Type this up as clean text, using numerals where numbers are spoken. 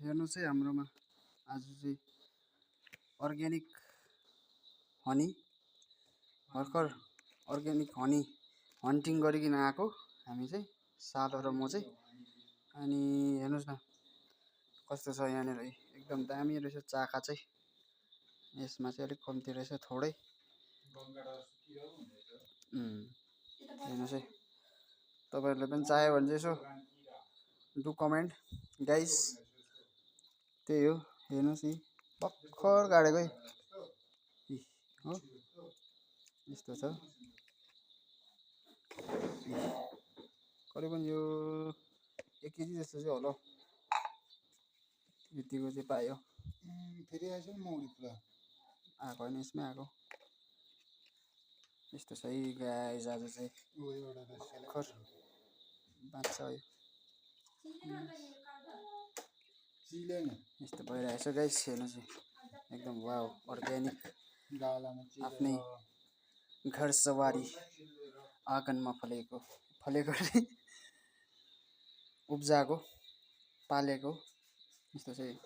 हेर्नुहोस् है हाम्रोमा आज चाहिँ अर्ग्यानिक हनी भर्खर अर्ग्यानिक हनी हन्टिङ गरिकन आएको हामी चाहिँ सालो र म चाहिँ। अनि हेर्नुहोस् न कस्तो छ यहाँनिर एकदम दामी रहेछ चाका चाहिँ। यसमा चाहिँ अलिक कम्ती रहेछ थोरै। हेर्नुहोस् है तपाईँहरूले पनि चाह्यो भने चाहिँ यसो डु कमेन्ट गाइस। त्यही हो हेर्नुहोस् नि भर्खर काटेको है हो यस्तो छ। करिबन यो 1 केजी जस्तो चाहिँ होला। यतिको चाहिँ पायो। फेरि आएछ नि मौरी पुरा आएको होइन यसमै आएको। यस्तो छ है गाइस आज चाहिँ भर्खर बाँच्छ यो यस्तो भइरहेछ गाइस। हेर्नुहोस् एकदम वाउ अर्ग्यानिक आफ्नै घर सवारी आँगनमा फलेको उब्जाएको पालेको यस्तो चाहिँ